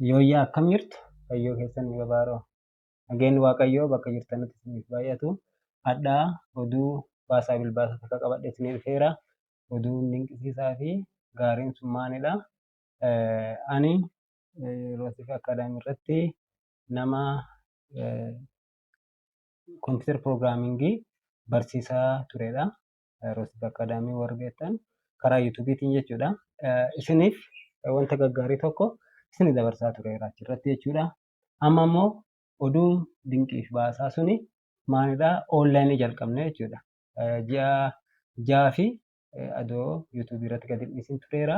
Yooyyaa, akkam jirtu? Fayyoo keessan ni babaaroo. Nageenyi Waaqayyoo bakka jirtanitti isiniif baay'atu. Hadhaa oduu baasaa bilbaasa takka qabadhee isinii dhufeera. Oduun dinqisiisaa fi gaariin sun maalidha? Ani Roosiif Academy irratti nama computer programmingii barsiisaa turedha. Roosiif Academy warri beektan karaa YouTubeiitiin jechuudha. Isiniif wanta gaggaarii tokko isinii dabarsaa tureera achirratti jechuudha. Amma immoo oduun dinqiif baasaa suni maalidha? Onlineii jalqabne jechuudha. Ji'a 6 fi adoo YouTubeii irratti gadi hin dhiisin tureera.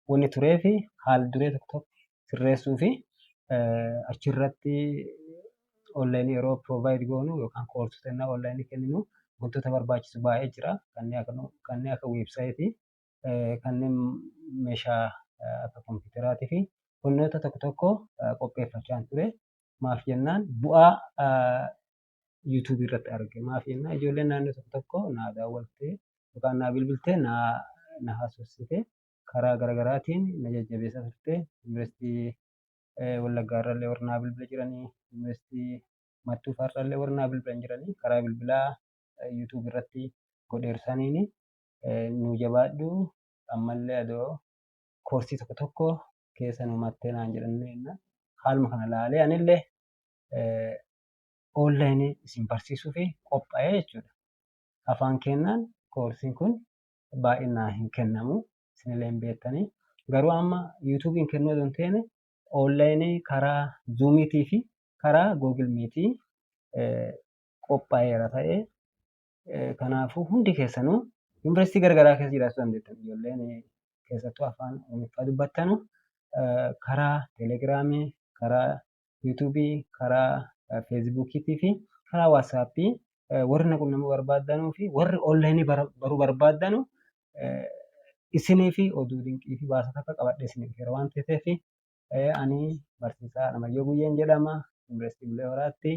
Wanni tureefi haal duree tokko tokko sirreessuu fi achirratti onlineii yeroo provide goonu yookaan coursota innaa onlineii kenninu wantoota barbaachisu baay'ee jira. Kanneen akka websiteii, kanneen meeshaa akka kompiitaraatii fi wantoota tokko tokko qopheeffachaa ture. Maaf jennaan, bu'aa YouTubeii irratti arge. Maaf jennaan, ijoolleen naannoo tokko tokko naa daawwattee yookaan naa bilbiltee, na haasofsiisee, karaa garaagaraatiin na jajjabeessaa turte. Yuunivarsiitii Wallaggaa irrallee warri naa bilbila jiranii, Yuunivarsiitii Mattuu fa'aa warri naa bilbilan jiranii, karaa bilbilaa YouTubeii irratti godheersaniini nu jabaadhu, ammallee adoo courseii tokko tokko keessa nu mattee naan jedhanii. Haaluma kana ilaalee anillee onlineii isin barsiisuu fi qophaa'ee jechuudha. Afaan keenyaan courseiin kun baay'inaan hin kennamu, isinillee hin beektanii. Garuu amma YouTubeiin kennuu osoo hin taane, onlineii karaa Zoomiitii fi karaa Google Meetii qophaa'eera ta'ee, kanaafuu hundi keessanuu yuunivarsiitii garaagaraa keessa jiraachuu dandeettan. Ijoolleen keessattuu afaan Oromiffaa dubbattanu karaa Telegramii, karaa YouTubeii, karaa Facebookiitii fi karaa WhatsAppii warri na qunnamuu barbaaddanuu fi warri onlineii baruu barbaaddanu, isinii fi oduu dinqii fi baasa takka qabadhee isinii dhufeera waan ta'eef, ani barsiisaa Alamayyoo Guyyeen jedhama. Yuunivarsiitii Bulee Horaatti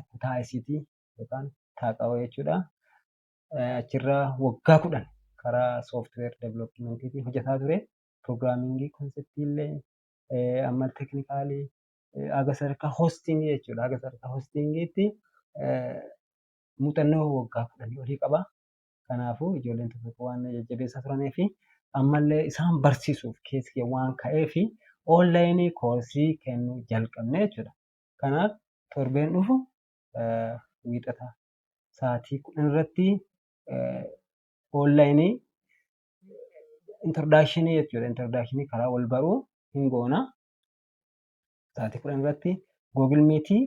kutaa ICT yookaan Taaqawoo jechuudha. Achirraa waggaa 10 karaa software developmentiitiin hojjetaa ture. Programmingii conceptii illee, amma technicalii haga sadarkaa hostingii jechuudha. Haga sadarkaa hostingiitti muuxannoo waggaa 10 olii qaba. Kanaafuu ijoolleen tokko tokko waan na jajjabeessaa turanii fi ammallee isaan barsiisuuf keessi kee waan ka'ee fi onlineii courseii kennuu jalqabne jechuudha. Kanaaf torbeen dhufu Wiixata sa'aatii 10 irratti onlineii introductionii jechuudha. Introductionii karaa wal baruu hin goona. Sa'aatii 10 irratti Google Meetii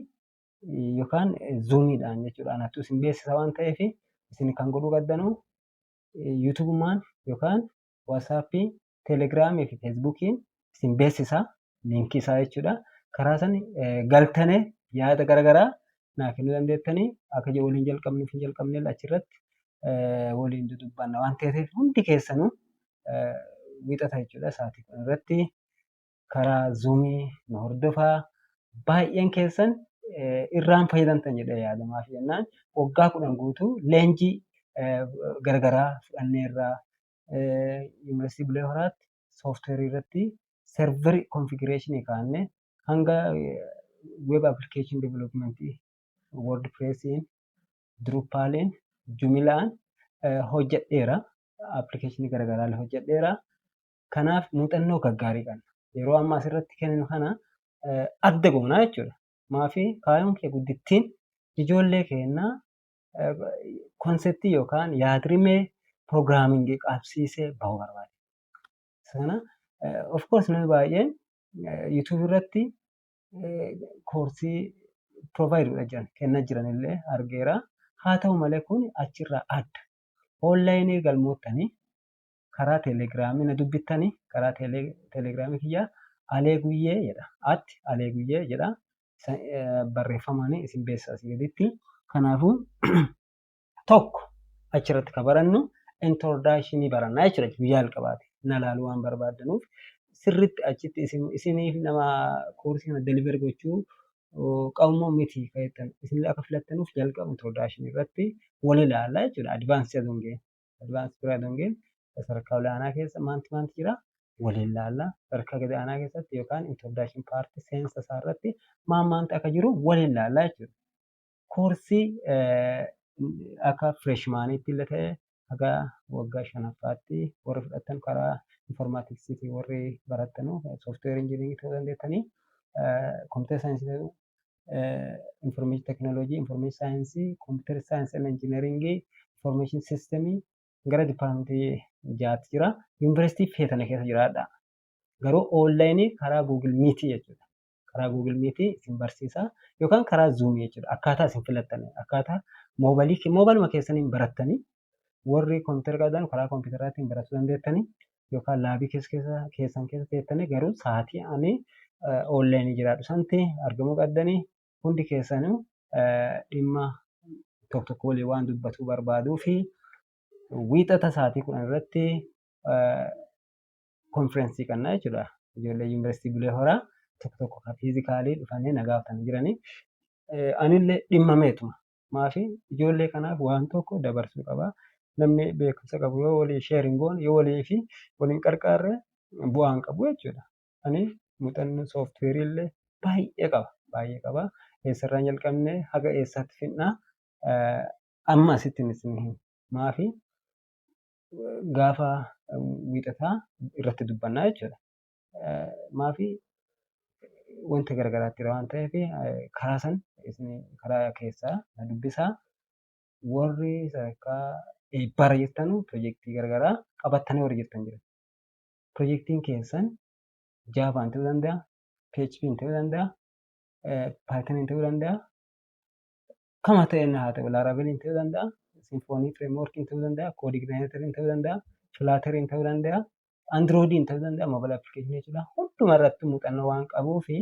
yookaan Zoomiidhaan jechuudha. Anattu isin beeksisa waan ta'eef, isin kan godhuu qabdanu YouTubeumaan yookaan WhatsAppii, Telegramii fi Facebookiin isin beeksisa linkii isaa jechuudha. Karaa san galtanii yaada garaagaraa naa kennuu dandeettanii, akka waliin jalqabnuuf hin jalqabne achirratti waliin dudubbanna waan ta'eef, hundi keessanuu Wiixata jechuudha sa'aatii 10 irratti karaa Zoomii nu hordofaa. Baay'een keessan irraan fayyadamtan jedhee yaada. Maaf jennaan, waggaa 10 guutuu leenjii garaagaraa fudhanneerraa. Yuunivarsiitii Bulee Horaatti softwareii irratti serverii configurationii kaa'annee hanga web application developmentii WordPressiin, Drupaliin, Joomlaan hojjedheera. Applicationii garaagaraa hojjedheera. Kanaaf muuxannoo gaggaarii qabna. Yeroo ammaa asirratti kenninu kana adda goonaa jechuudha. Maafi kaayyoon kee guddittiin ijoollee keenyaa conceptii yookaan yaadrimee programmingii qabsiisee bahuu barbaada. Sana of course namni baay'een YouTubeii irratti courseii provide godhaa jiran, kennaa jiran illee argeera. Haa ta'u malee, kun achirraa adda. Onlineii galmoottanii karaa Telegramii na dubbittanii, karaa Telegramii kiyyaa Alee Guyyee jedha. @AleeGuyyee jedha. Barreeffamaan isin beeksisa asii gaditti. Kanaafuu tokko achirratti kan barannu introductionii barannaa jechuudha guyyaa jalqabaati. Na laaluu waan barbaaddanuuf sirriitti achitti isiniif nama courseii kana deliver gochuu qabummoo miti kan jettan isinillee akka filattanuuf, jalqaba introductionii irratti wal ilaalla jechuudha. Advanceii adoo hin gahin, advanceii bira adoo hin gahin, sadarkaa olaanaa keessa maanti maanti jira? waliin laalla. Sadarkaa gadi aanaa keessatti yookaan introduction part seensa isaa irratti maal maaltu akka jiru waliin laallaa jechuudha. Koorsii akka freshmaniitti illee ta'e, haga waggaa shanaffaatti warri fudhatan, karaa informaticsiitiin warri barattanu, software engineeringii ta'uu dandeettanii, computer science ta'uu, information technology, information science, computer science and engineering, information system, gara departmentii jaatti jira. Yuunivarsiitii feetana keessa jiraadha. Garuu onlineii karaa Google Meetii jechuudha. Karaa Google Meetii isin barsiisa yookaan karaa Zoomii jechuudha. Akkaataa isin filattan, akkaataa moobaayiluma keessaniin barattanii, warri kompiitara qabdan karaa kompiitaraatiin barachuu dandeettanii yookaan labii keessan keessa teettanii, garuu sa'aatii ani onlineii jiraadhu sanatti argamuu qabdanii. Hundi keessanuu dhimma tokko tokko waliin waan dubbatuu barbaaduu fi wiixata sa'aatii 10 irratti konfireensii qabna jechuudha. Ijoollee Yuunivarsiitii Bulee Horaa tokko tokko kan physicalii dhufanii na gaafatanii jiranii. Anillee dhimmameetuma. Maafi ijoollee kanaaf waan tokko dabarsuu qaba. Namni beekumsa qabu yoo walii share hin goone, yoo walii fi waliin qarqaarre, bu'aa hin qabu jechuudha. Ani muuxannoo softwareii illee baay'ee qaba. Baay'ee qaba. Eessarraan jalqabnee haga eessaatti fidnaa, amma asitti isin himu. Maafi gaafa wiixataa irratti dubbannaa jechuudha. Maafi wanta garagaraatti jira waan ta'eef, karaa san isin karaa keessaa na dubbisaa. Warri sadarkaa eebbaarra jirtanu, piroojeektii garagaraa qabattanii warri jirtan jira. Piroojeektiin keessan Javaan ta'uu danda'a, PHP ta'uu danda'a, Python ta'uu danda'a, kama ta'e haa ta'u, Laravel ta'uu danda'a, Symfony framework ta'uu danda'a, CodeIgniter ta'uu danda'a, Flutter ta'uu danda'a, Android ta'uu danda'a, mobile application jechuudha. Hunduma irratti muuxannoo waan qabuu fi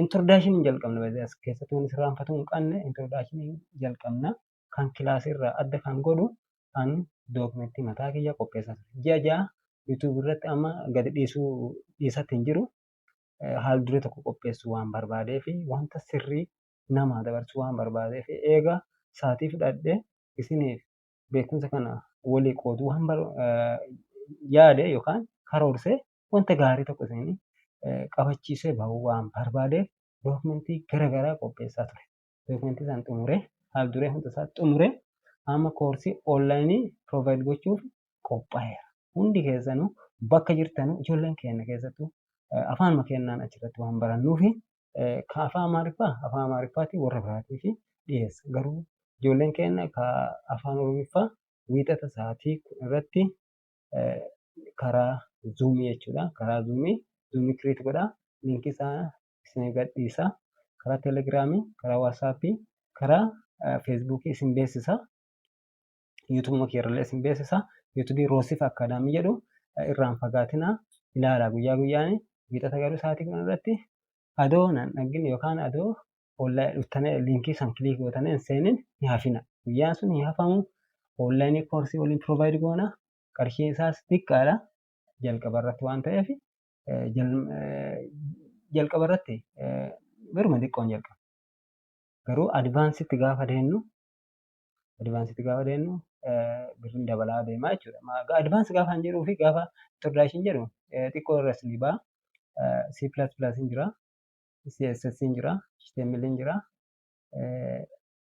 introduction jalqabna. As keessatti wanti sirraanfatuu hin qabne, introduction jalqabna. Kan kilaasii irraa adda kan godhu, kan documentii mataa kiyya qopheessaa ture. Ji'a 6 YouTube irratti amma gadi dhiisuu dhiisatti hin jiru. Haal duree tokko qopheessuu waan barbaadee fi wanta sirrii namaa dabarsuu waan barbaadee fi eega sa'aatii fudhadhee isiniif beekumsa kana walii qooduu waan yaade yookaan karoorsee, wanta gaarii tokko isinii qabachiisee bahuu waan barbaadeef, documentii garaagaraa qopheessaa ture. Documentii sana xumuree, haal duree hunda isaa xumuree, amma koorsii onlineii provide gochuuf qophaa'eera. Hundi keessanuu bakka jirtanu, ijoolleen keenya keessattuu afaanuma keenyaan achirratti waan barannuufi, kan afaan Amaariffaa afaan Amaariffaatiin warra biraatiif dhiyeessa. Garuu ijoolleen keenya kan afaan Oromiffaa wiixata sa'aatii irratti karaa Zoomii jechuudha. Karaa Zoomii create godhaa. Linkii isaa isinii gadhiisa. Karaa Telegramii, karaa WhatsAppii, karaa Facebookii isin beeksisa. YouTubeuma kiyyarrallee isin beeksisa. YouTubeii Roosif Academy jedhu irraan fagaatinaa, ilaalaa guyyaa guyyaan. Wiixata garuu sa'aatii 10 irratti adoo nan dhaggin yookaan adoo dhuftanii linkii san click gootanii hin seenin ni hafina. Guyyaan sun hin hafamu. Onlineii koorsii waliin provide goona. Qarshiin isaas xiqqaadha. Jalqaba irratti waan ta'eef, jalqaba irratti biruma xiqqoon jalqaba. Garuu advanceitti gaafa deennu birriin dabalaa deemaa jechuudha. Advance gaafa hin jedhuu fi gaafa introduction jedhu xiqqoo irras ni ba'a. C++ hin jira, CSS hin jira, HTML hin jira,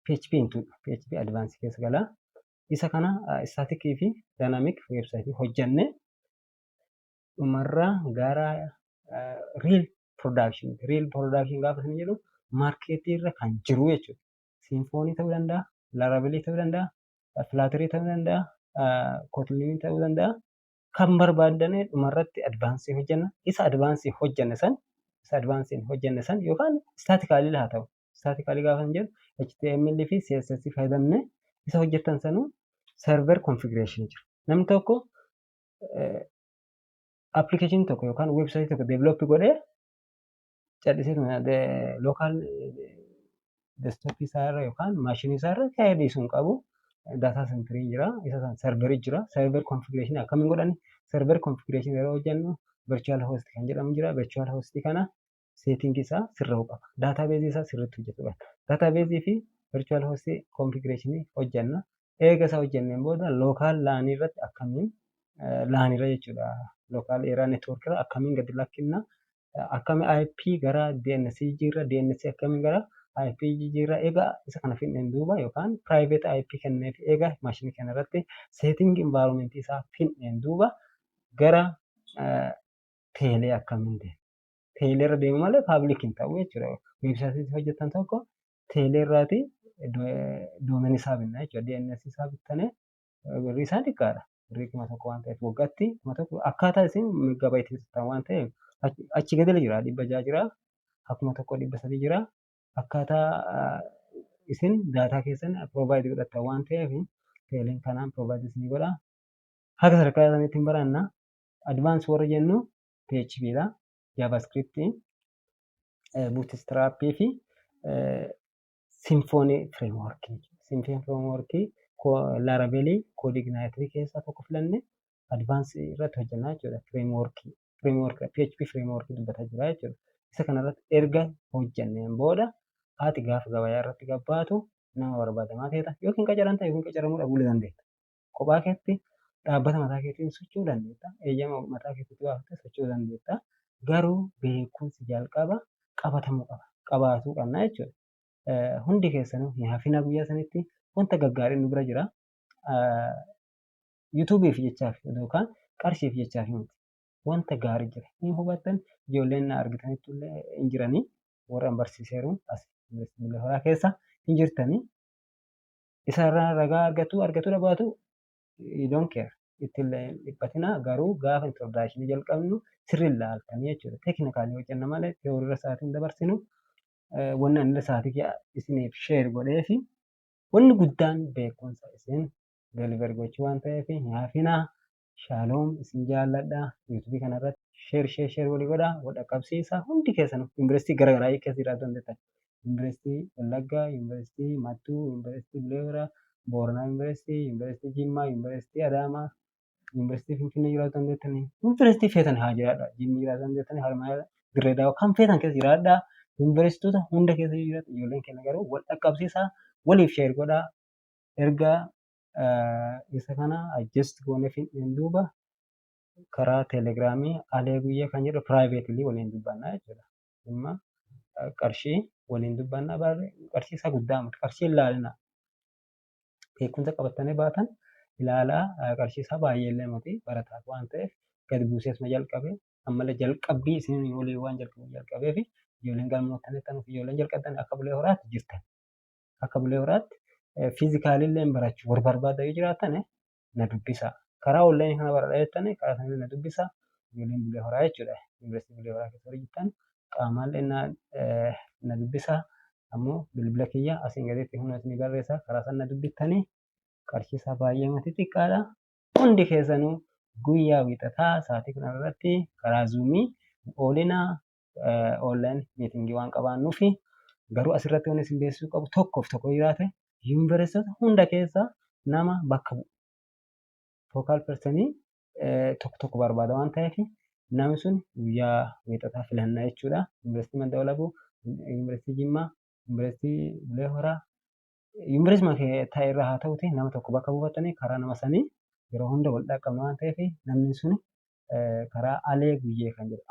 PHP hin tuudha. PHP advance keessa gala. Isa kana staticii fi dynamic website hojjannee, dhumarraa gara real production. Real production gaafa isin jedhu, marketii irra kan jiru jechuudha. Symfony ta'uu danda'a, Laravelii ta'uu danda'a, Flutterii ta'uu danda'a, Kotlinii ta'uu danda'a. Kan barbaaddan dhumarratti advanceii hojjenna. Isa advanceiin hojjenne san yookaan staticalii haa ta'u. Staticalii gaafa hin jedhu, HTML fi CSS fayyadamnee isa hojjettan sanuu server configuration jira. Namni tokko applicationii tokko yookaan websiteii tokko develop godhee callisee local desktopii isaa irra yookaan machineii isaa irra kaa'ee dhiisuu hin qabu. Data centeriin jira, isa san serverii jira. Server configuration akkamiin godhani? Server configuration yeroo hojjennu, virtual host kan jedhamu jira. Virtual host kana settingii isaa sirra'uu qaba. Databaseii isaa sirriitti hojjetuu qaba. Databaseii fi virtual host configuration hojjenna. Eega isa hojjenneen booda local LANii irratti akkamiin, LANii irra jechuudha. Local area network irra akkamiin gadi lakkinna, akkami IP gara DNS jijjiirra, DNS akkamiin gara IP jijjiirra. Egaa isa kana finneen duuba yookaan private IP kenneef, egaa maashinii kana irratti setting environment isaa finneen duuba gara teelee akkamiin deema. Teelee irra deemu malee public hin ta'u jechuudha. Weebsaayitii hojjetan tokko teelee irraati domain isaa binna jechuudha. DNS isaa bittanii birrii isaa xiqqaadha. Birrii 1000 waan ta'eef, waggaatti 1000, akkaataa isin megabyte bittan waan ta'eef achi gadi jira, 600 jira, 1300 jira. Akkaataa isin data keessan provide godhattan waan ta'eef teeleen kanaan provide isinii godha. Haga sadarkaa saniitti hin baranna. Advance warra jennu PHP dha. JavaScript, Bootstrap fi Symfony Framework. Symfony Framework, Laravel, CodeIgniter keessaa tokko filanne advance irratti hojjannaa jechuudha. Framework, framework PHP framework dubbataa jira jechuudha. Isa kanarratti erga hojjanneen booda ati gaafa gabayaa irratti gabbaatu nama barbaadamaa ta'eta, yookiin qacaramta yookiin qacaramuu dhabuu dandeetta. Kophaa keetti dhaabbata mataa keetiin socho'uu dandeetta. Eeyyama mataa keetiin baafattee socho'uu dandeetta. Garuu beekumsi jalqaba qabatamuu qaba. Qabaatuu qabna jechuudha. Hundi keessanuu hin hafina, guyyaa sanitti wanta gaggaariin nu bira jira. YouTubeiif jechaaf yookaan qarshiif jechaaf miti. Wanta gaarii jira. Hin hubattan, ijoolleen na argitanitti illee hin jiranii, warra barsiiseeru as Yuunivarsiitii Horaa keessa hin jirtanii. Isarraa ragaa argatu argatu dhabaatu you don't care. Ittillee hin dhiphatina, garuu gaafa introduction jalqabnu sirrii ilaaltanii jechuudha. Technically hojjenna malee theory irra sa'aatiin dabarsinu. Wanni ani sa'aatii isiniif share godhee fi wanni guddaan beekumsa isin deliver gochuu waan ta'eef hin hafinaa. Shaaloom, isin jaalladha. YouTubeii kanarratti share, share, share walii godhaa, wal dhaqqabsiisaa. Hundi keessan yuunivarsiitii garaagaraa keessa jiraachuu dandeettan. Yuunivarsiitii Wallaggaa, Yuunivarsiitii Mattuu, Yuunivarsiitii Bulee Horaa, Booranaa Yuunivarsiitii, Yuunivarsiitii Jimmaa, Yuunivarsiitii Adaamaa, Yuunivarsiitii Finfinnee jiraachuu dandeettanii. Yuunivarsiitii feetan haa jiraadhaa. Jimmi jiraachuu dandeettanii, Haramayaa, Dirree Daawaa, kan feetan keessa jiraadhaa. Yuunivarsiitota hunda keessa jiraatu ijoolleen keenya, garuu wal dhaqqabsiisaa, waliif share godhaa. Erga isa kana adjust goonee finneen duuba karaa Telegramii Alee Guyyee kan jedhu privately waliin dubbannaa jechuudha. Dhimma qarshii waliin dubbannaa, qarshii isa guddaa miti, qarshii ilaalina. Beekumsa qabatanii baatan ilaalaa, qarshii isaa baay'ee illee miti, barataaf waan ta'eef gadi buusee asuma jalqabe. Ammallee jalqabbii isin waliin waan jalqabu jalqabee fi ijoolleen galmooftanii ijoolleen jalqabdan akka Bulee Horaatti jirtan. Akka Bulee Horaatti physically illee barachuu warra barbaadan yoo jiraatan na dubbisaa. Karaa onlineii kana baradhaa jettanii karaa sanillee na dubbisaa. Ijoolleen Bulee Horaa jechuudha. Yuunivarsiitii Bulee Horaa keessa warri jirtan qaamaan na dubbisaa. Ammoo bilbila kiyya asiin gaditti humna isinii barreessa, karaa sana na dubbittanii, qarshii isaa baay'ee miti, xiqqaadha. Hundi keessanuu guyyaa wiixataa sa'aatii 10 irratti karaa Zoomii oolinaa online meetingii waan qabaannuufi. Garuu asirratti wanni isin beeksisuu qabu tokkoof tokko jiraate, yuunivarsiitota hunda keessa nama bakka bu'u focal personii tokko tokko barbaada waan ta'eef, namni sun guyyaa wiixataa filanna jechuudha. Yuunivarsiitii Madda Walaabuu, Yuunivarsiitii Jimmaa, Yuunivarsiitii Bulee Horaa, yuunivarsiitii ta'e irraa haa ta'uti, nama tokko bakka buufatanii karaa nama sanii yeroo hunda wal dhaqqabna waan ta'eef, namni sun karaa Alee Guyyee kan jedhu,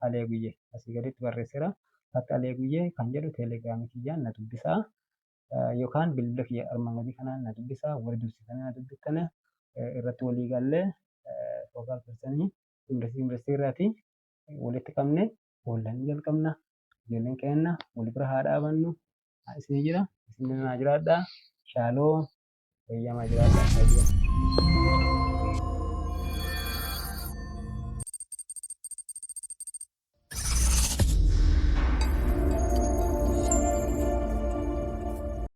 @AleeGuyyee asii gaditti barreesseera. @AleeGuyyee kan jedhu Telegramii kiyyaan na dubbisaa yookaan bilbila kiyya armaan gadii kanaan na dubbisaa. Warri dursitanii na dubbiftan irratti walii gallee focal personii yuunivarsiitii irraati walitti qabne online jalqabna. Ijoolleen keenya wal bira haa dhaabannu. Isin jira, isin naa jiraadhaa. Shaaloom, eeyyamaa, jiraadhaa.